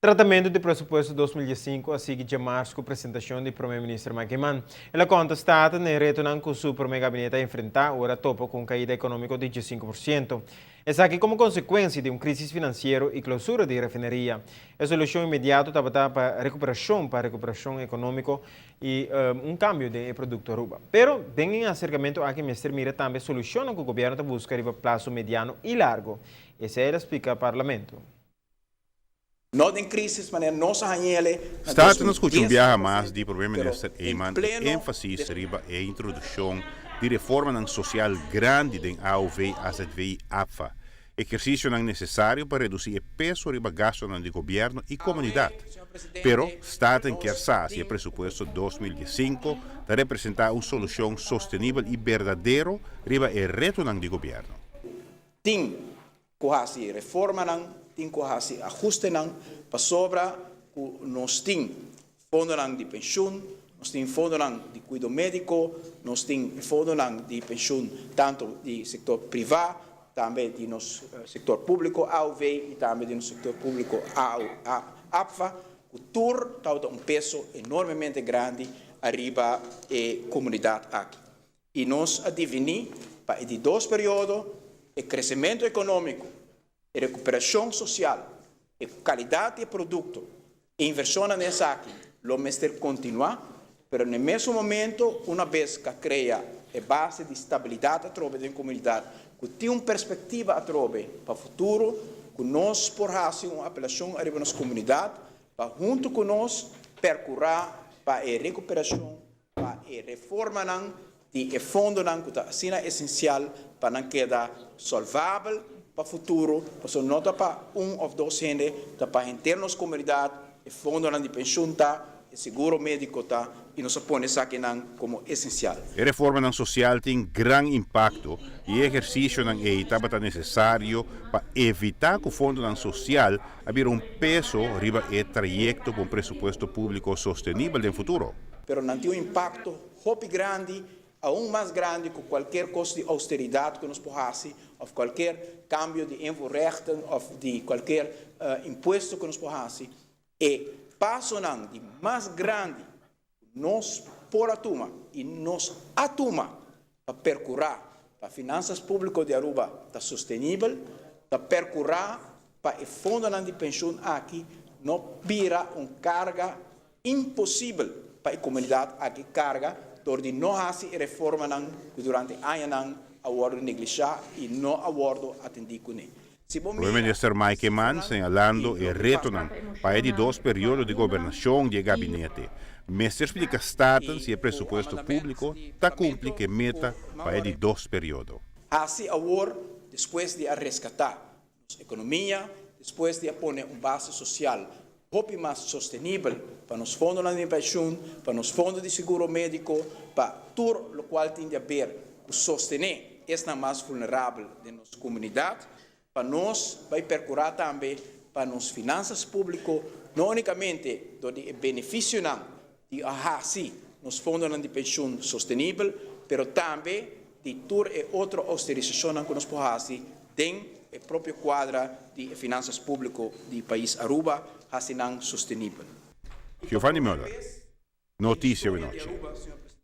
Tratamento di presupuesto 2015 a sigui diamars cu presentacion di Prome Minister Mike Eman. El a conta Staten e retonan cu su prome gabinete a enfrenta ora topa cu un caida economico di 15%. Esaki como consecuencia di un crisis financiero y clausura di refineria. E solucion inmediato tabata pa recuperacion pa recuperacion economico y un cambio den e producto Aruba. Pero den e acercamento aki mester mira tambe solucionnan cu gobierno ta busca riba plazo mediano y largo. Esey el a splica Parlamento. No den crisis manera nos a hañele na Staten a scucha un 2010 biaha mas di Prome pero Minister den Eman e pleno énfasis riba e introduccion di reformanan social grandi den AOV, AZV y APFA, ehercicionan necesario pa reduci e peso riba gastonan di gobierno y comunidad. Pero, Staten kier sa si e presupuesto 2015 ta representa un solucion sostenibel y berdadero riba e retonan di gobierno. Tin ku hasi reformanan, tin ku hasi ahustenan pasobra ku nos tin fondonan di penshun, nos tin fondonan di kuido médiko, nos tin fondonan di penshun tantu di sektor privá, tambe di nos sektor públiko AOV i tambe di nos sektor públiko APFA, ku tur tabata un peso enormemente grandi ariba e komunidat aki. I nos a diviní pa e di dos periodo e kresementu ekonómiko, e rekuperashon sosial, e kalidat di e produkto, e invershonnan den esaki lo mester kontinuá, pero na e mesun momento una bes ku a krea e base di stabilidat atrobe den komunidat ku tin un perspektiva atrobe pa futuro, ku nos por hasi un apelashon ariba nos komunidat pa huntu ku nos perkurá pa e rekuperashon pa e reformanan di e fondonan ku ta asina esensial pa nan keda solvabel pa futuro, pasobra no ta pa un òf dos hende, ta pa henter nos komunidat, e fondonan di penshun ta, e seguro médiko ta, i nos a pone esakinan komo esensial. E reformanan sosial tin gran impakto i e ehersisionan ei tabata nesesario pa evitá ku fondonan sosial a bira un peso riba e trayekto pa un presupuesto públiko sostenibel den futuro. Pero nan tin un impakto hopi grandi, aun mas grandi ku kualker kos di ousteridat ku nos por hasi òf kualker kambio di invoerrechten òf di kualker impuesto ku nos por hasi. E pasonan di mas grandi ku nos por a tuma i nos a tuma pa perkurá pa finansas públiko di Aruba ta sostenibel, ta perkurá pa e fondonan di penshun aki no bira un karga imposibel pa e komunidat aki karga dor di no hasi e reformanan ku durante añanan a wòrdu neglishá i no a wòrdu atendí kuné. Si bo Prome mira Minister Mike Eman sifranan señalando di e loke retonan pasa pa e di dos periodo di gobernacion di e gabinete, mester splica Staten si i e ku presupuesto amandament publico di ta cumpli Parlamento cu e meta ku pa e di mawar dos periodo. Hasi awor despues di a rescata nos economia, despues di a pone un base social hopi mas sostenibel pa nos fondonan di pensioen, pa nos fondo di seguro medico, pa tur locual tin di haber cu sostene esnan mas vulnerabel den nos comunidad, pa nos bay percura tambe pa nos finanzas publico, no unicamente door di e beneficionan di a haci nos fondonan di pensioen sostenibel, pero tambe di tur e otro austerisacionnan cu nos por haci den e propio cuadra di e finanzas publico di pais Aruba, haci nan sostenibel. Giovanni Muller, Noticia Awe Nochi.